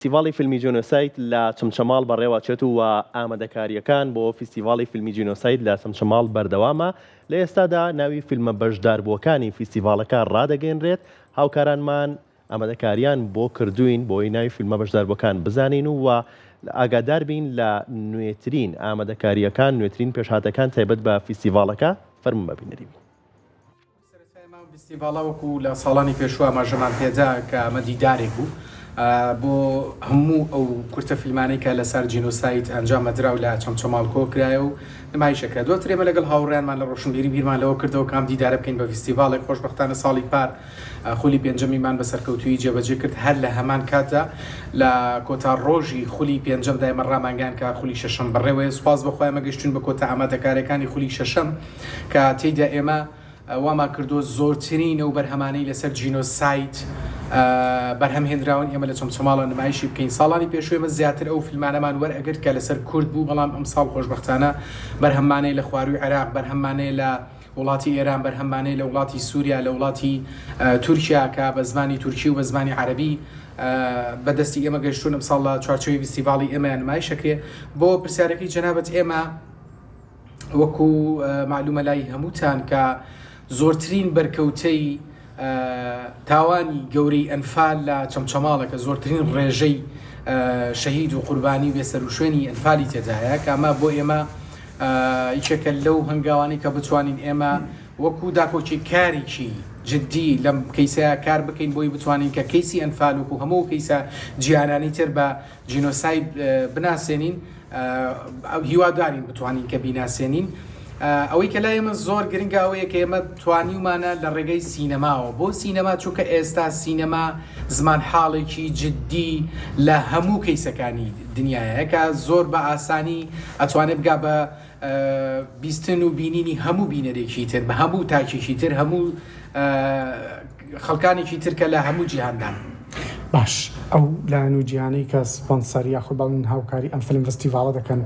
فیستیڤاڵی فیلمی جینۆساید لە چەمچەماڵ بەڕێوەچێت و ئامادەکارییەکان بۆ فیستیڤاڵی فیلمی جینۆساید لە چەمچەماڵ بەردەوامە، لە ئێستادا ناوی فیلمە بەشداربووەکانی فیستیڤاڵەکە ڕادەگەیەنرێت، هاوکارانمان ئامادەکاریان بۆ کردووین بۆی ناوی فیلمە بەشداربووەکان بزانین و ئاگادار بین لە نوێترین ئامادەکارییەکان، نوێترین پێشهاتەکان تایبەت بە فیستیڤاڵەکە، فەرموون با بینەری بین. سەرەتای ئەم ڤیستیڤاڵە وەکو لە ساڵانی پێشوو ئاماژەمان پێدا کە ئەمە دیدارێک بوو بۆ هەموو ئەو کورتە فیلمانەی کە لەسەر جینۆساید ئەنجام ئەدرا و لە چەمچەماڵ کۆکرایە و نمایش ئەکرا دواتر ئێمە لەگەڵ هاوڕێیانمان لە ڕۆشنبیری بیرمان لەوە کردەوە کە ئەم دیدارە بکەین بە ڤیستیڤاڵێک خۆشبەختانە ساڵی پار خولی پێنجەمیمان بە سەرکەوتوویی جێبەجێ کرد هەر لە هەمان کاتدا لە کۆتا ڕۆژی خولی پێنجەمدا ئێمە ڕامانگەیاند کە خولی شەشەم بەڕێوەیە سوپاس بۆ خوا ئێمە گەیشتووین بە کۆتا ئامادەکارییەکانی خولی شەشەم کە تێیدا ئێمە وامان کردووە زۆرترین ئەو بەرهەمانەی لەسەر جینۆساید بەرهەم هێنراون ئێمە لە چەمچەماڵە نمایشی بکەین ساڵانی پێشوو ئێمە زیاتر ئەو فیلمانەمان وەرئەگرت کە لەسەر کورد بوو بەڵام ئەمساڵ خۆشبەختانە بەرهەممانەی لە خوارووی عێراق بەرهەممانەیە لە وڵاتی ئێران بەرهەممانەیە لە وڵاتی سووریا لە وڵاتی تورکیا کە بە زمانی تورکی و بە زمانی عەرەبی بە دەستی ئێمە گەیشتوون ئەمساڵ لە چوارچێوەی ڤیستیڤاڵی ئێمەیان نمایش ئەکرێ بۆ پرسیارەکەی جەنابت ئێمە وەکو مەعلومە لای هەمووتان کە زۆرترین بەرکەوتەی تاوانی گەورەی ئەنفال لە چەمچەماڵە کە زۆرترین ڕێژەی شەهید و قوربانی و بێسەروشوێنی ئەنفالی تێدایە کە ئەمە بۆ ئێمە یەکێکە لەو هەنگاوانەی کە بتوانین ئێمە وەکو داکۆکیکارێکی جدی لەم کەیسەیە کار بکەین بۆی بتوانین کە کەیسی ئەنفال وەکو هەموو کەیسە جیهانانی تر بە جینۆساید بناسێنین هیوادارین بتوانین کە بیناسێنین ئەوەی کە لای ئێمە زۆر گرنگە ئەوەیە کە ئێمە توانیومانە لە ڕێگەی سینەماوە بۆ سینەما چونکە ئێستا سینەما زمان حاڵێکی جدی لە هەموو کەیسەکانی دنیاە کە زۆر بە ئاسانی ئەتوانێت بگا بە بیستن و بینینی هەموو بینەرێکی تر بە هەموو تاکێکی تر هەموو خەڵکانێکی تر کە لە هەموو جیهاندان. باش ئەو لایەن و جیهانەی کە سپۆنسەر یاخود بەڵێن هاوکاری ئەم فیلم ڤستیڤاڵە دەکەن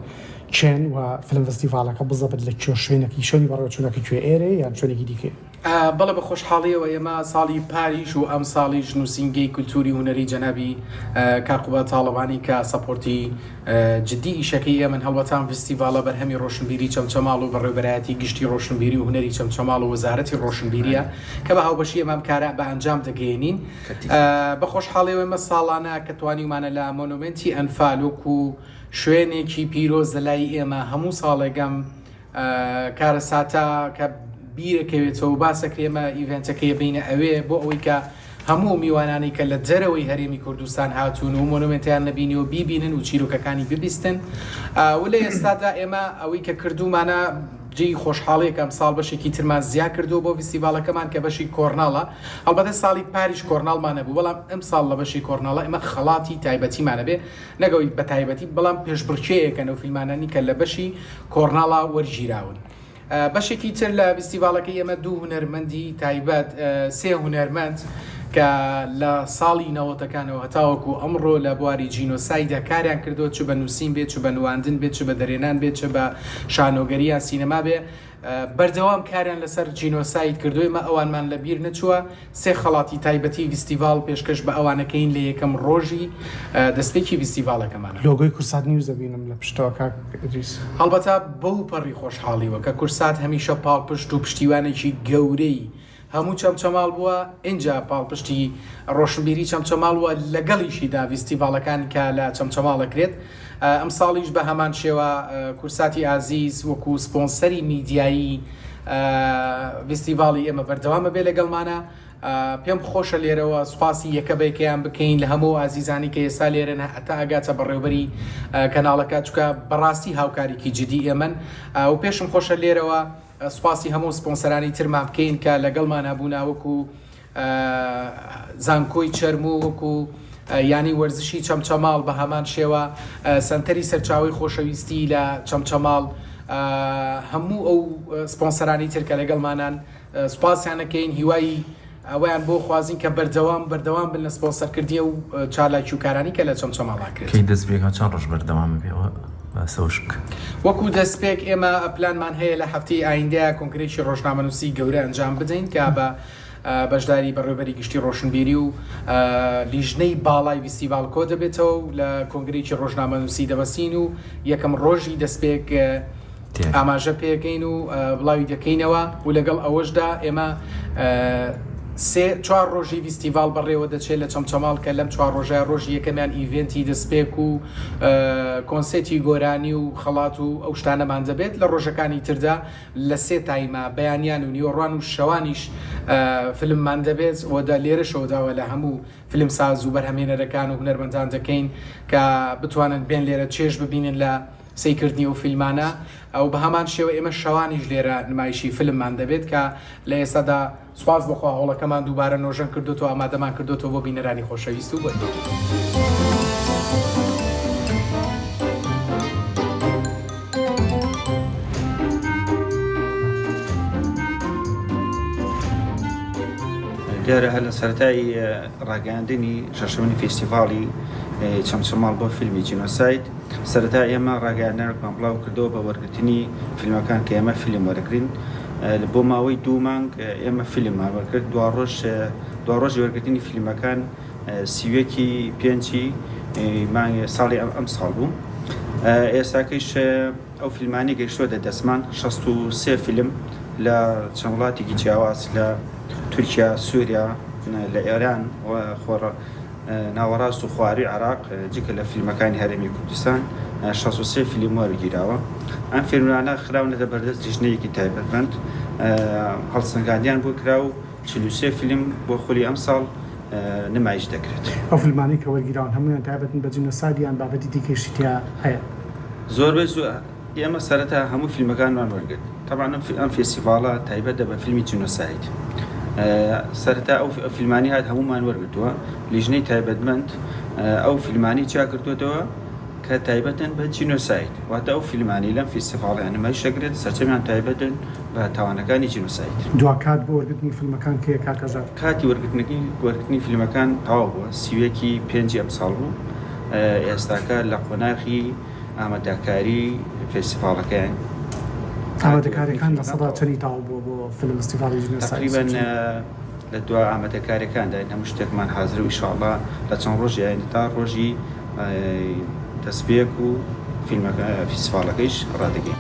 کێن و فیلم ڤستیڤاڵەکە بزەبت لە کوێ شوێنەکەی شوێنی بەڕێوەچوونەکە کوێ ئێرەیە یان شوێنێکی دیکەیە؟ بەڵێ بە خۆشحاڵیەوە ئێمە ساڵی پاریش و ئەمساڵیش نووسینگەی کولتووری هونەری جەنابی کاک قوباد تاڵەبانی کە support ی جدی ئیشەکەی ئێمەن هەڵبەتە ئەم ڤیستیڤاڵە بەرهەمی ڕۆشنبیری چەمچەماڵ و بەڕێوبەرایەتی گشتی ڕۆشنبیری و هونەری چەمچەماڵ و وەزارەتی ڕۆشنبیریە کە بە هاوبەشی ئێمە ئەم کارە بە ئەنجام دەگەیەنین بە خۆشحاڵیەوە ئێمە ساڵانە کە توانیومانە لە مۆنۆمێنتی ئەنفال وەکو شوێنێکی پیرۆز لە لای ئێمە هەموو ساڵێک ئەم کارەساتە کە بیرەکەوێتەوە و باسەکرێ ئێمە event ەکەی بینە ئەوێ بۆ ئەوەی کە هەموو میوانانی کە لە دەرەوەی هەرێمی کوردستان هاتوون و مۆنۆمێنتیان نەبینی و بیبینن و چیرۆکەکانی ببیستن و لە ئێستادا ئێمە ئەوەی کە کردومانە جێی خۆشحاڵیەکە ئەمساڵ بەشێکی ترمان زیا کردووە بۆ ڤیستیڤاڵەکەمان کە بەشی کۆرناڵە هەڵبەتە ساڵی پاریش کۆرناڵمان نەبوو بەڵام ئەمساڵ لە بەشی کۆرناڵە ئێمە خەڵاتی تایبەتیمان هەبێ نەک ئەوەی بە تایبەتی بەڵام پێشبڕکێیەکەن ئەو فیلمانەنی کە لە بەشی کۆرناڵا وەرگیراون. بەشێکی تر لە ڤیستیڤاڵەکەی ئێمە دوو هونەرمەندی تایبەت سێ هونەرمەند کە لە ساڵی نەوەتەکانەوە هەتاوەکو ئەمڕۆ لە بواری جینۆسایدا کاریان کردووە چ بە نووسین بێت چ بە نواندن بێت چ بە دەرێنان بێت چ بە شانۆگەری یان سینەما بێ بەردەوام کاریان لەسەر جینۆساید کردووە ئێمە ئەوانمان لە بیر نەچووە سێ خەڵاتی تایبەتی ڤیستیڤاڵ پێشکەش بە ئەوانەکەین لە یەکەم ڕۆژی دەستپێکی ڤیستیڤاڵەکەمانە. لۆگۆی کورسات نیوز دەبینم لە پشتەوە کاک ئیدریس. هەڵبەتە بەو پەڕی خۆشحاڵیوە کە کورسات هەمیشە پاڵپشت و پشتیوانێکی گەورەی هەموو چەمچەماڵ بووە، ئینجا پاڵپشتی ڕۆشنبیری چەمچەماڵ و لەگەڵیشیدا ڤیستیڤاڵەکان کە لە چەمچەماڵ ئەکرێت، ئەمساڵیش بە هەمان شێوە کورساتی ئازیز وەکو سپۆنسەری میدیایی ڤیستیڤاڵی ئێمە بەردەوام ئەبێ لەگەڵمانە. پێم خۆشە لێرەوە سوپاسی یەکە بە یەکەیان بکەین لە هەموو ئازیزانی کە ئێستا لێرەن هەتا ئەگاتە بەڕێوبەری کەناڵەکە چونکە بەڕاستی هاوکاریکی جدی ئێمەن و پێشم خۆشە لێرەوە سوپاسی هەموو سپۆنسەرانی ترمان بکەین کە لەگەڵمان هەبوون وەکو زانکۆی چەرموو وەکو یانەی وەرزشی چەمچەماڵ بە هەمان شێوە سەنتەری سەرچاوەی خۆشەویستی لە چەمچەماڵ هەموو ئەو سپۆنسەرانی تر کە لەگەڵمانان سوپاسیان ئەکەین هیوای ئەوەیان بۆ خوازین کە بەردەوام بەردەوام بن لە سپۆنسەرکردنی ئەو چالاکی و کارانی کە لە چەمچەماڵ ئەکرێت. کەی دەست پێکا چەند ڕۆژ بەردەوام ئەبێ ئەوە باسەوەش بکە. وەکو دەستپێک ئێمە پلانمان هەیە لە هەفتەی ئایندەیا کۆنگرەیەکی ڕۆژنامەنووسی گەورە ئەنجام بدەین کە بە. بەشداری بەڕێوبەری گشتی ڕۆشنبیری و لیژنەی باڵای ڤیستیڤاڵ کۆدەبێتەوە و لە کۆنگرەیەکی ڕۆژنامەنووسی دەبەستین و یەکەم ڕۆژی دەستپێک ئاماژە پێکەین و بڵاوی دەکەینەوە و لەگەڵ ئەوەشدا ئێمە سێ چوار ڕۆژی ڤیستیڤاڵ بەڕێوە دەچێت لە چەمچەماڵ کە لەم چوار ڕۆژە ڕۆژی یەکەمیان event ی دەستپێک و کۆنسێتی گۆرانی و خەڵات و ئەو شتانەمان دەبێت لە ڕۆژەکانی تردا لە سێ time ا بەیانیان و نیوەڕوان و شەوانیش فلممان دەبێت و دە لێرەشەوە داوا لە هەموو فلمساز و بەرهەمهێنەرەکان و هونەرمەندان دەکەین کە بتوانن بێن لێرە چێژ ببینن لە سەیکردنی ئەو فیلمانە و بە هەمان شێوە ئێمە شەوانیش لێرە نمایشی فیلممان دەبێت کە لە ئێستادا سوپاس بۆ خوا هۆڵەکەمان دووبارە نۆژەن کردۆتەوە ئامادەمان کردۆتەوە بۆ بینەرانی خۆشەویست و بۆ دیارە هەر لە سەرەتای ڕاگەیاندنی شەشەمین فیستیڤاڵی چەمچەماڵ بۆ فیلمی جینۆساید سەرەتا ئێمە ڕاگەیاندنێکمان بڵاو کردەوە بە وەرگرتنی فیلمەکان کە ئێمە فیلم وەرەگرین بۆ ماوەی دوو مانگ ئێمە فیلممان وەرگرت دواڕۆژ دواڕۆژی وەرگرتنی فیلمەکان سیوەکی پێنجی مانگ ساڵی ئەم ساڵ بوو ئێستاکەیش ئەو فیلمانەی گەیشتووەتە دەستمان 63 فیلم لە چەند وڵاتێکی جیاواز لە تورکیا، سووریا، لە ئێران و خۆڕ ناوەڕاست و خوارووی عێراق جگە لە فیلمەکانی هەرێمی کوردستان 63 فیلم وەرگیراوە. ئەم فیلمانە خراونەتە بەردەست لیژنەیەکی تایبەتمەند هەڵسەنگاندیان بۆ کرا و 43 فیلم بۆ خولی ئەمساڵ نمایش دەکرێت. ئەو فیلمانەی کە وەرگیراون هەموویان تایبەتن بە جینۆساید یان بابەتی دیکەیشی تیا هەیە؟ زۆربەی زۆر ئێمە سەرەتا هەموو فیلمەکانمان وەرگرت تەبعەن ئەم فێستیڤاڵە تایبەتە بە فیلمی جینۆساید سەرەتا ئەو فیلمانی هات هەموومان وەرگرتووە لیژنەی تایبەتمەند ئەو فیلمانی چا کردوێتەوە کە تایبەتن بە جینۆساید واتە ئەو فیلمانی لەم فیستیڤاڵیان نمایش دەکرێت سەرجەمیان تایبەتن بە تاوانەکانی جینۆساید. دوا کات بۆ وەرگرتنی فیلمەکان کەیە کاک هەژار؟ کاتی وەرگرتنەکەی وەرگرتنی فیلمەکان تەواو بووە 31 ی پێنجی ئەمساڵ بوو ئێستاکە لە قۆناغی ئامادەکاری فێستیڤاڵەکەیان. ئامادەکاریەکان لە سەدا چەنی تەواو بووە بۆ فیلم فستیڤاڵی جینۆساید؟ تەقریبەن لە دوا ئامادەکاریەکانداین هەموو شتێکمان حازرە و ئیشاڵڵا لە چەند ڕۆژی ئایندە تا ڕۆژی دەستپێک و فیلمەکە فیستیڤاڵەکەیش ڕادەگەین.